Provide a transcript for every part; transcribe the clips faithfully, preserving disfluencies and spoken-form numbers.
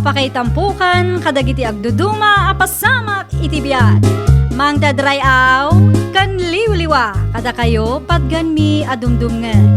Pakaitampokan kadagiti agduduma a pasamak iti biag. Mangted ray-aw ken liwliwa kadakayo patganmi a dumdumngeg.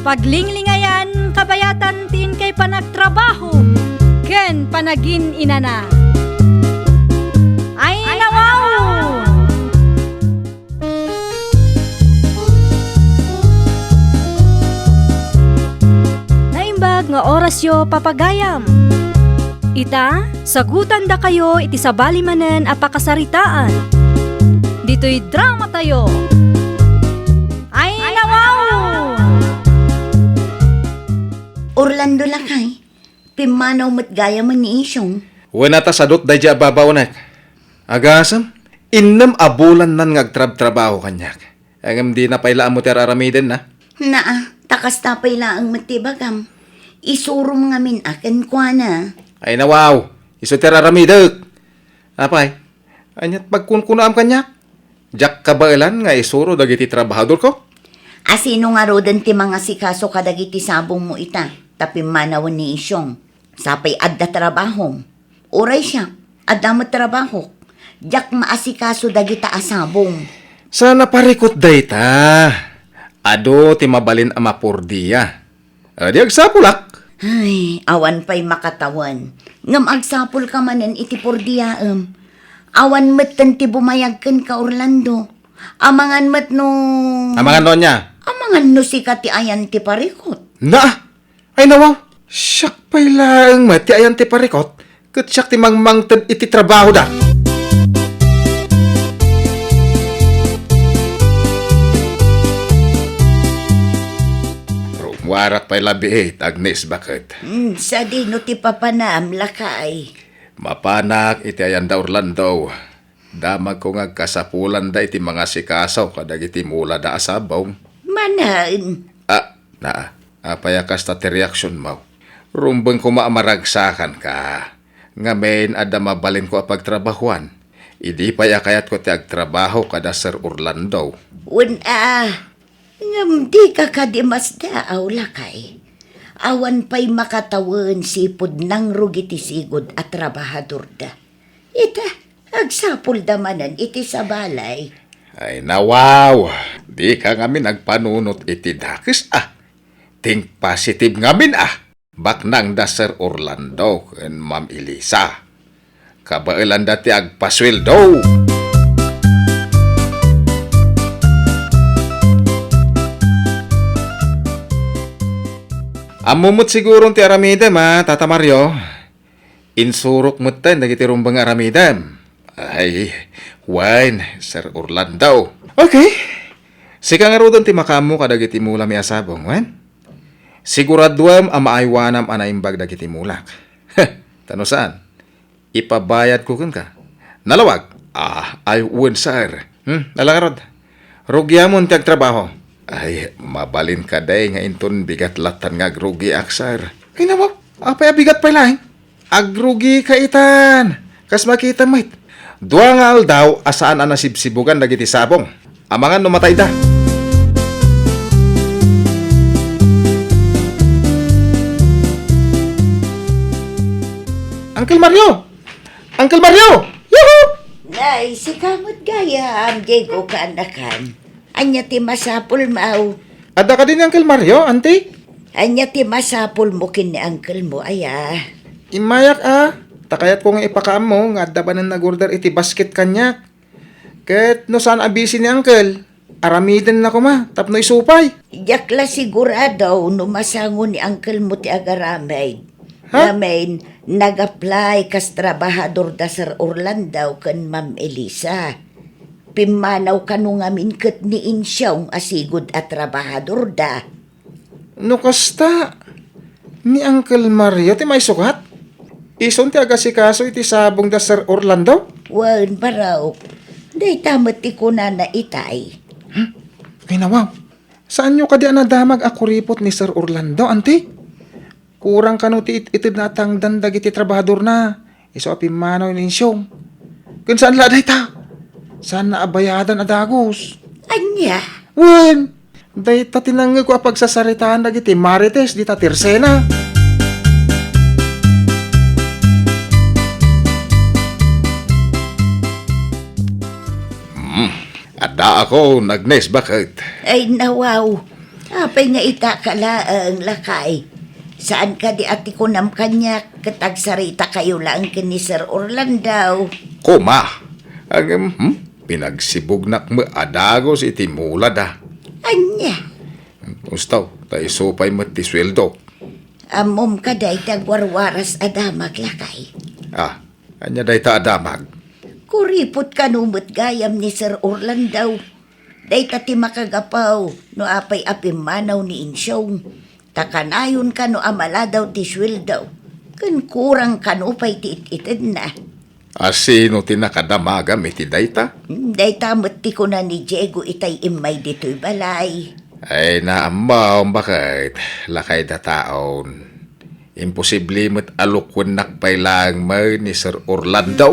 Paglinglingayan kabayatan ti inkay panagtrabaho ken panagin-inana. Ay, nawaw! Naimbag nga orasyo, papagayam. Ita, sagutandakayo iti sabali manen a pakasaritaan. Ditoy dramatayo. Ay, nawaw! Orlando, lakay, pimmanaw met gayam ni Isyong. Wen a ta sadut daydi a babaonek. Agasem, innem a bulannan nga agtrabtrabaho kaniak. Ngem dina pay la ammo ti ar-aramidenna. Naa, ta kasta pay laeng met ti ibagam. Isurom ngamin a kenkuana. Ay, nawaw, isu ti ar-aramidek. Apay, aniat pagkunkunaam kaniak? Diak kabaelan nga isuro dagiti trabahadorko? A sino ngaruden ti mangasikaso kadagiti sabongmo ita, ta pimmanawen ni Isyong? Sapay adda trabahom. Uray siak, adda met trabahok. Diak maasikaso dagita a sabong. Saan a parikut dayta. Adu ti mabalin a mapordia. Adi agsapulak. Ay, awan pay makatawen. Ngem agsapulka manen iti pordiaem. Awan metten ti bumayag kenka, Orlando. Amangan met no Amangan no ania? Amangan no sika ti ayan ti parikut. Na! Ay, nawaw! Siak pay laeng met ti ayan ti parikut, ket siak ti mangmangted iti trabahoda. Rummuarak pay labiit, Agnes, baket. Hmm, sadino ti papanam, lakay? Mapanak iti ayanda Orlando. Damagko nga agkasapulanda iti mangasikaso kadagiti mulada a sabong. Manen. Ah, naa, apay a kasta ti reaksionmo? Rumbeng koma a maragsakanka. Ngamin, adda mabalinko a pagtrabahuan. Idi pay a kayatko ti agtrabaho kada Sir Orlando. Wen a, ngem dika kadi masdaaw, lakay. Awan pay makatawen sipud nangrugi ti sigud a trabahadorda. Ita, agsapulda manen iti sabali. Ay, nawaw! Dika ngamin agpanunot iti dakes a. Think positive ngamin a. Baknangda Sir Orlando ken Ma'am Elisa. Kabaelanda ti agpasueldo. Ammo met siguron ti aramidem a, Tata Mario. Insurok metten dagiti rumbeng nga aramidem. Ay, wen, Sir Orlando. Okay. Sika ngaruden ti makaammo kadagiti mulami a sabong, wen? Siguraduem a maaywanam a naimbag dagiti mulak. Ta no saan, ipabayadko kenka. Nalawag? Ah, ay, wen, sir. Hmm, ala ngarud. Rugiamon ti agtrabaho. Ay, mabalin kadi nga inton bigat lattan nga agrugiak, sir. Ay, nawaw, apay a bigat pay laeng? Agrugika itan. Kas makita met, dua nga aldaw a saan a nasibsibugan dagiti sabong. Amangan no matayda. Uncle Mario! Uncle Mario! Yuhu! Nay, sika met gayam, Diego, kaanakan. Ania ti masapulmo? Adda kadi ni Uncle Mario, Auntie? Ania ti masapulmo ken ni uncle-mo, aya? Immayak a, ta kayatko nga ipakaammo nga adda manen nag-order iti basket kaniak. Ket no saan a busy ni Uncle, aramidennako koma tapno isupay. Diak la sigurado no masango ni uncle-mo ti agaramid. Ha? Ngamin, nag-apply kas trabahador da Sir Orlando ken Ma'am Elisa. Pimmanaw kano ngamin ket ni Insyong a sigud a trabahador da. No kasta, ni Uncle Mario ti maisukat? Isun ti agasikaso iti sabong da Sir Orlando? Wen, barok. Dayta met ti kunana itay. Hmm? Ay, nawaw. Saanyo kadi a nadamag a kuripot ni Sir Orlando, Auntie? Kurang kano ti it-ited na atangdan dagiti trabahadorna, isu a pimmanaw ni Insyong. Ken saan la dayta? Saan na a bayadan a dagus? Ania? Wen, dayta ti nangngegko a pagsasaritaan dagiti marites dita ti Arsena. Daakon, Agnes, baket? Ay, nawaw. Apay nga ita ka laeng, lakay? Saan kadi a ti kunam kaniak ket agsaritakayo laeng ken ni Sir Orlando? Kuma, ngem, hmm? Pinagsibugnak met a dagus iti mulada. Ania? Usto, ta isu pay met ti sueldo. Ammom kadi ti agwarwaras a damag, lakay? Ah, ania dayta a damag? Kuripot kano met gayam ni Sir Orlando. Dayta ti makagapu no apay a pimmanaw ni Insyong. Ta kanayon kano a maladaw ti sueldo. Ken kurang kano pay ti it-itedna. A sino ti nakadamagam iti dayta? Hmm, dayta met ti kuna ni Diego itay immay ditoy balay. Ay, naammo, baket, lakay dataon. Imposible met a lukuennak pay laeng met ni Sir Orlando.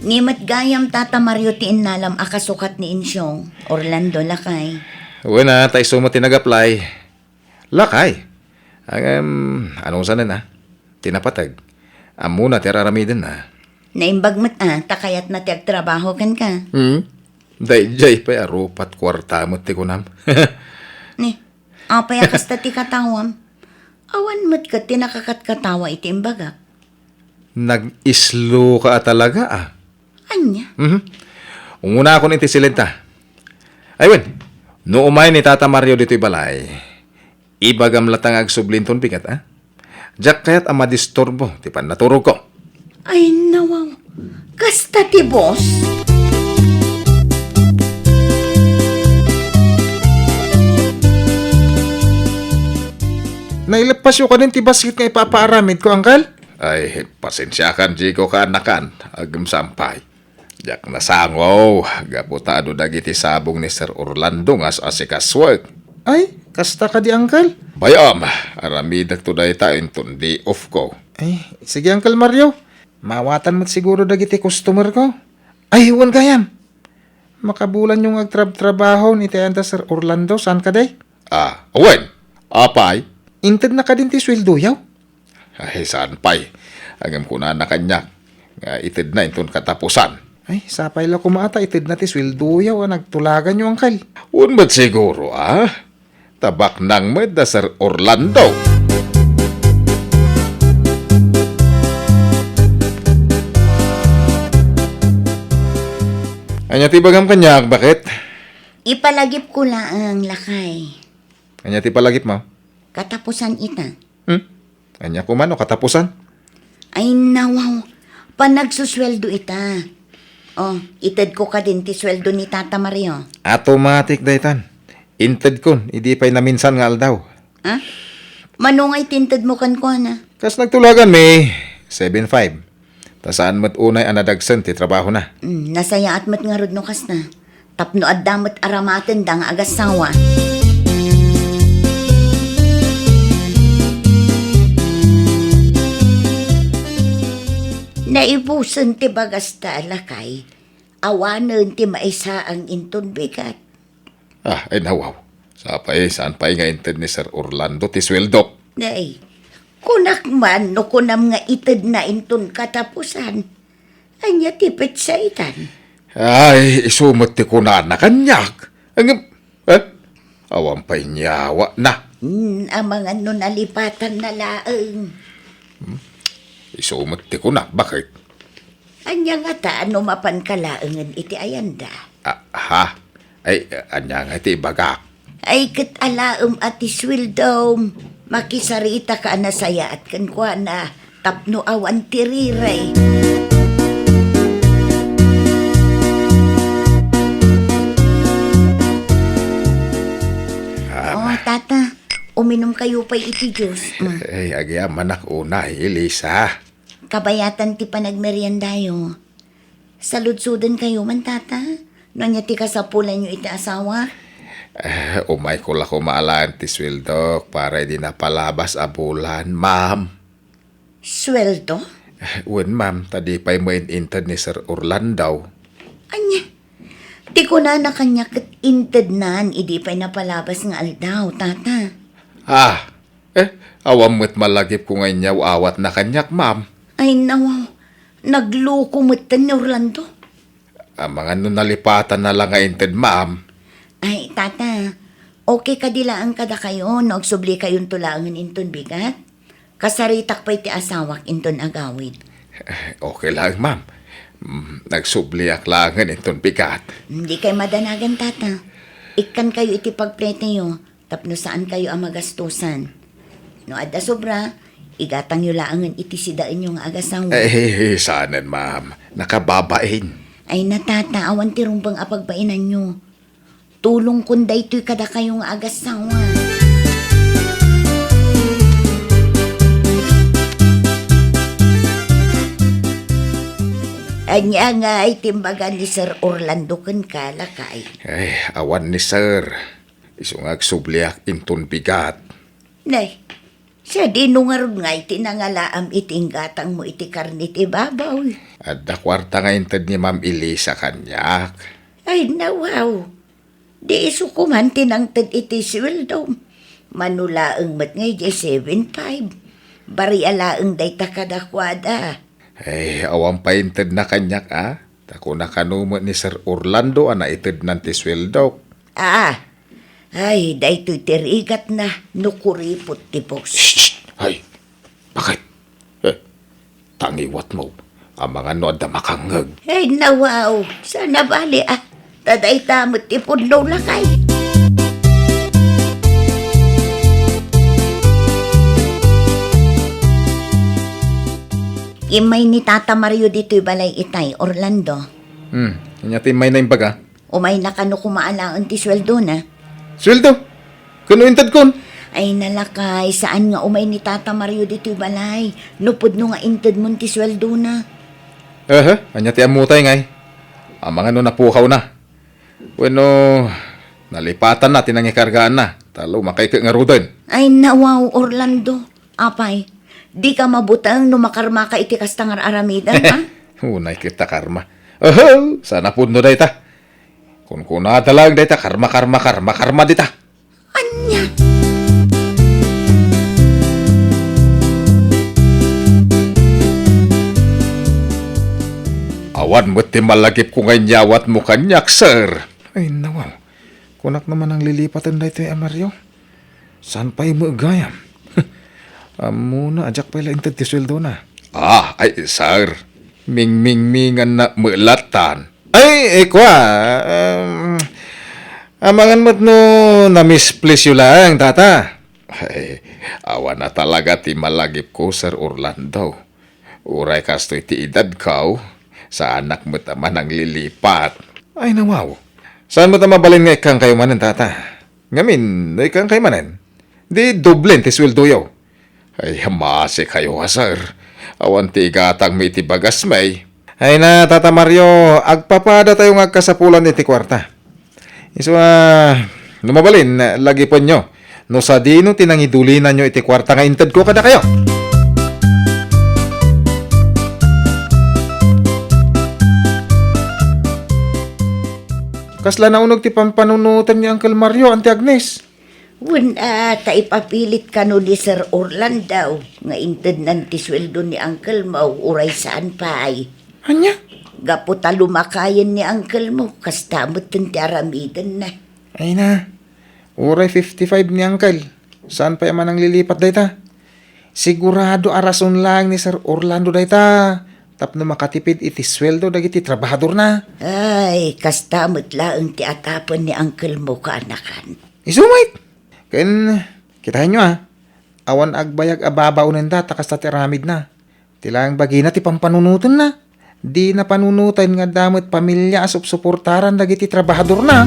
Ni met gayam, Tata Mario, ti innalam a kasukat ni Insyong, Orlando, lakay? Wen a, ta isu met ti nag-apply. Lakay. Ngem, anusanen a? Ti napateg. Ammona ti ar-aramidenna. Naimbag met a, ta kayatna ti agtrabaho kenka. Hmm. Daydiay pay a rupat kuarta met ti kunam. Ni, apay a kasta ti katawam? Awan met ket ti nakatkatawa iti imbagak. Nag-islo ka a talaga, a. Ania? Mhm. Ungunakon iti silenta. Ay wen, no umay ni Tata Mario ditoy balay, ibagam latta nga agsubli inton bigat, a? Diak kayat a madisturbo ti pannaturogko. Ay, nawaw. Kasta ti boss? Naileppasyo kadin ti basket nga ipapaaramidko, Angkel? Ay, pasensiakan, Jiko, kaanakan. Agem sampay. Diak nasango, gapu ta adu dagiti sabong ni Sir Orlando nga as-asikasuek. Ay, kasta kadi, Angkel? Bay-am, aramidekto dayta inton day off ko. Ay, sige, Angkel Mario. Maawatan met siguro dagiti customer ko. Ay, wen gayam. Makabulanyo nga agtrabtrabaho iti ayanda Sir Orlando, saan kadi? Ah, wen. Apay? Intedna kadin ti sueldoyo? Ay, saan pay? Ngem kunana kaniak nga itedna inton katapusan. Ay, sapay la koma a ta itedna ti sueldoyo a nagtulaganyo, Angkel. Wen met siguro, a? Ta baknang met da Sir Orlando. Ania ti ibagam kaniak, baket? Ipalagipko laeng, lakay. Ania ti palagipmo? Katapusan ita. Hmm? Ania koma no katapusan? Ay, nawaw. Panagsusueldo ita. O, itedko kadin ti sueldo ni Tata Mario. Automatic daytan. Intedkon, idi pay naminsan nga aldaw. Ha? Mano nga itintedmo kenkuana? Kas nagtulaganmi, seven five. Ta saan met unay a nadagsen ti trabahona. Mm, nasayaat met ngarud no kasta. Tapno adda met aramatenda nga agassawa. Naibusen ti bagasta, lakay. Awanen ti maisaang inton bigat. Ah, ay nawaw. Sapay, saan pay nga inted ni Sir Orlando ti sueldok? Nay, kunak man no kunam nga itedna inton katapusan. Ania ti petsa itan? Ay, isu met ti kunana kaniak. Ngem, eh, awan pay nyawa na. Hmm, amangan no nalipatanna laeng. Hmm? Isu met ti kunak, baket? Ania ngata no mapanka laengen iti ayanda? Ah, ha? Ay, ania nga ti ibagak? Ay, ket alaem a ti sueldom. Makisarita ka a nasayaat kenkuana tapno awan ti riray. Ah, Oh, ma- tata, uminum kayo pay iti juice. Mm. Ay, agyamanak unay, Elisa. Kabayatan ti panagmeriendayo. Saludsoden kayo man, tata. No ania ti kasapulanyo iti asawa? Eh, umayko la koma alaen ti sueldok para idi napalabas a bulan, ma'am. Sueldo? Eh, wen, ma'am, ta di pay main-inted ni Sir Orlando. Ania? Ti kunana kaniak ket intednan idi pay napalabas nga aldaw, tata. Ah, Eh, awan met malagipko nga inyawawatna kaniak, ma'am. Ay, nawaw. Nagluko metten ni Orlando. Amangan no nalipatanna la nga inted, ma'am. Ay, tata, okay kadi laeng kadakayo no agsublikayon to laengen inton bigat? Kasaritak pay ti asawak inton agawid. Eh, okay laeng, ma'am. Mm, nagsubliak laengen inton bigat. Dikay madanagan, tata. Ikkankayo iti pagpreteyo tapno saankayo a magastusan. No adda sobra, igatangyo laengen iti sidaenyo nga agasawa. Eh, saanen, ma'am. Nakababain. Ay, na, tata, awan ti rumbeng a pagbainanyo. Tulongkon daytoy kadakayo nga agasawa. Ania ngay ti imbaga ni Sir Orlando kenka, lakay? Ay, awan ni Sir. Isu nga agsubliak inton bigat. Nay, sadino ngarud ngay ti nangalaam iti inggatangmo iti karne ti babaw? Adda kuarta nga inted ni Ma'am Elisa kaniak. Ay, nawaw. Di isu koman ti nangted iti sueldom. Mano laeng met nga idiay seven five. Baria laeng dayta kadakuada. Ay, awan pay intedna kaniak, a? Ta kuna kano met ni Sir Orlando a naitednan ti sueldok. Ah, ay, daytoy ti rigatna no kuripot ti boss. Shh! Shh! Ay, bakit? Eh, tangiwat mo. Amangan no adda makangngeg. Ay, nawaw. Sana bali, ah. Ta dayta met ti pudno, lakay. Immay ni Tata Mario ditoy balay itay, Orlando. Hmm, ania ti immayna imbaga? Umayna kano koma alaen ti sueldona. Sueldo? Ken no intedkon? Ay, nalakay, saan nga umay ni Tata Mario ditoy balay. No pudno nga intedmon ti sueldona. Aha, ania ti ammotay ngay? Amangan no napukawna. Wenno, nalipatanna ti nangikargaanna. Ta lumakay ket ngaruden. Ay, nawaw, Orlando. Apay, dika mabuteng no makarmaka iti kasta nga ar-aramidem, ha? Unay ket ta karma. Oho, saan a pudno dayta. Kunkunada laeng dayta, karma, karma, karma, karma dita. Ania? Awan met ti malagipko nga inyawatmo kaniak, sir. Ay, nawaw. Kunak no mananglilipaten daytoy a Mario. Saan pay met gayam? Ammona a diak pay la inted ti sueldona. Ah, ay, sir. Mingmingminganna met lattan. Ay, eh, kua, em, amangan met no na-misplace yo laeng, tata. Ay, awan a talaga ti malagipko, Sir Orlando. Uray kastoy ti edadko, saanak met a mananglilipat. Ay, nawaw. Saan met a mabalin nga ikkangkayo manen, tata? Ngamin, no ikkangkayo manen, di doblen ti sueldoyo. Ay, masikayo a, sir. Awan ti igatangmi iti bagasmi. Ay na, Tata Mario, agpapadatayo nga agkasapulan iti kuarta. Isu a, no mabalin, lagipenyo no sadino ti nangidulinanyo iti kuarta nga intedko kadakayo. Kasla nauneg ti pampanunoten ni Uncle Mario, Auntie Agnes. Wen a, ta ipapilit kano ni Sir Orlando nga intednan ti sueldo ni Uncle Mau uray saan pay. Ania? Gapu ta lumakayen ni Uncle Mau, kasta metten ti aramidenna. Ay na, uray fifty-five ni Uncle. Saan pay a mananglilipat dayta? Sigurado a rason laeng ni Sir Orlando dayta tapno makatipid iti sueldo dagiti trabahadorna. Ay, kasta met laeng ti atapen ni Uncle Mau, kaanakan. Isu met! Ken, kitaenyo a, awan agbayag a babaonenda ta kasta ti aramidna. Ti laeng bagina ti pampanunotenna. Dina panunoten nga adda met pamilia a supsuportaran dagiti trabahadorna.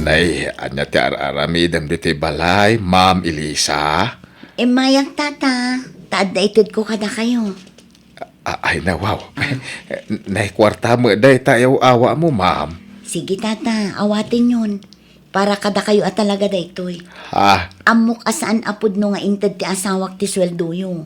Nay, ania ti ar-aramidem ditoy balay, Ma'am Elisa? Immayak, Tata, ta adda itedko kadakayo. A-, ay, nawaw. Nay, kuarta met dayta, aw-awatmo, ma'am. Sige, tata, awatenyon. Para kadakayo a talaga daytoy. Ha? Ammok a saan a pudno nga inted ti asawak ti sueldoyo.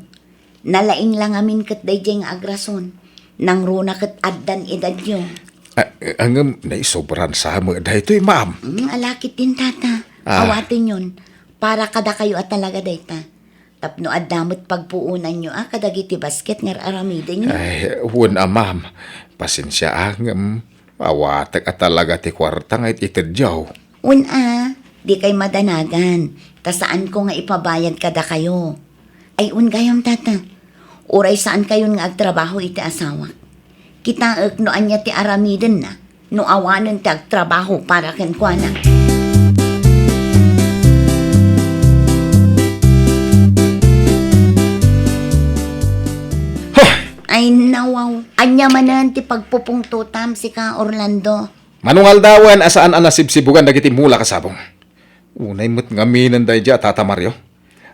Nalaing la ngamin ket daydiay nga agrason. Nangruna ket addan edadyo. Ah, ngem naisobran sa met daytoy, ma'am. Mm, ala ketdin, Tata. Ah. Awatenyon. Para kadakayo a talaga dayta. Tapno adda met pagpuonanyo a kadagiti basket nga ar-aramidenyo. Ay, wen a, ma'am. Pasensia a, ngem awatek a talaga ti kuarta nga it-itedyo. Wen a, dikay madanagan, ta saanko nga ipabayad kadakayo. Ay, wen gayam, Tata. Uray saankayon nga agtrabaho iti asawak. Kitaek no ania ti aramidenna no awanen ti agtrabaho para kenkuana. Huh! Ay, nawaw. Ania manen ti pagpupungtotam, sika, Orlando? Mano nga aldawen a saan a nasibsibugan dagiti mula kasabong. Unay met ngaminen daydiay a Tata Mario.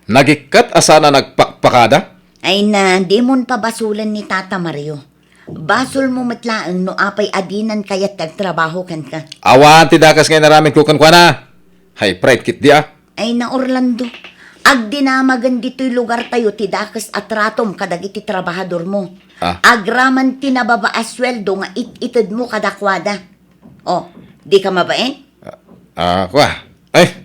Nagikkat a saan a nagpakpakada? Ay na, dimon pabasolen ni Tata Mario. Basolmo met laeng no apay a dinan kayat ti agtrabaho kenka. Awan ti dakes nga inaramidko kenkuana. High pride ketdi a. Ay na, Orlando, agdinamagen ditoy lugartayo ti dakes a tratom kadagiti trabahadormo. Ah. Agraman ti nababa a sueldo nga it-itedmo kadakuada. Oh, dika mabain? Ah, ah, kua. Ay,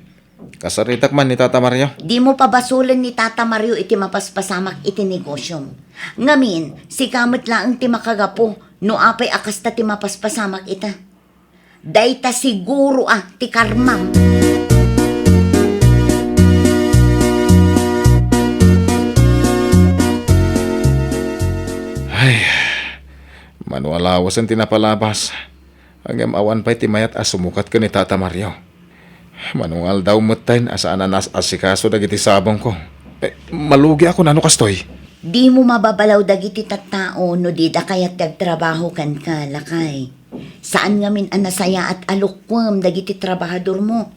kasaritak man ni Tata Mario. Dimo pabasolen ni Tata Mario iti mapaspasamak iti negosyom. Ngamin, sika met laeng ti makagapu no apay a kasta ti mapaspasamak ita. Dayta siguro a ti karmam. Ay, mano a lawasen ti napalabas. Ngem awan pay ti mayat a sumukat ken ni Tata Mario. Mano nga aldaw metten a saan a naas-asikaso dagiti sabongko. Eh, malugiak no kastoy. Dimo mababalaw dagiti tattao no dida kayat ti agtrabaho kenka, lakay. Saan ngamin a nasayaat a lukuem dagiti trabahadormo.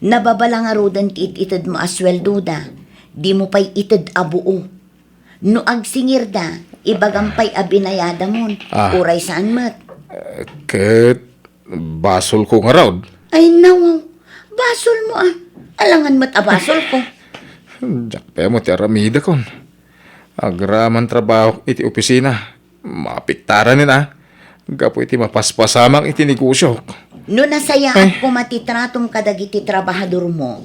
Nababala ngaruden ti it-itedmo a sueldoda. Dimo pay ited a buo. No agsingirda, ibagam pay a binayadamon. Ah. Uray saan met. Eh, ket basolko ngarud? Ay, nawaw. Basolmo a. Alangan met a basolko. Diak pay ammo ti aramidekon. Agraman trabahok iti opisina. Maapektaran ni a. Gapu iti mapaspasamak iti negosyok. No nasayaat koma ti tratom kadagiti trabahadormo,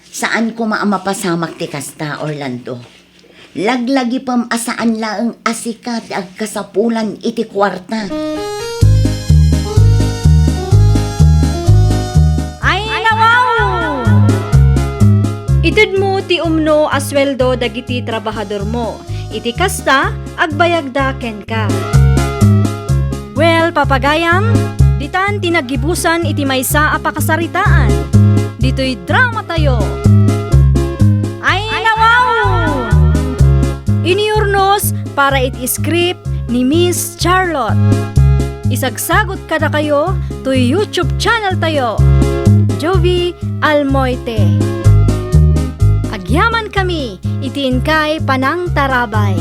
saan koma a mapasamak ti kasta, Orlando. Laglagipem a saan laeng a sika ti agkasapulan iti kuarta. Ay, nawaw! Itedmo ti umno a sueldo dagiti trabahadormo. Iti kasta, agbayagda kenka. Well, papagayam, ditan ti naggibusan iti maysa a pakasaritaan. Ditoy dramatayo. Ay, nawaw! Iniurnos para iti script ni Miss Charlotte. Isagsagot kadakayo toy YouTube channel tayo, Jovie Almoite. Agyaman kami iti inkay panangtarabay.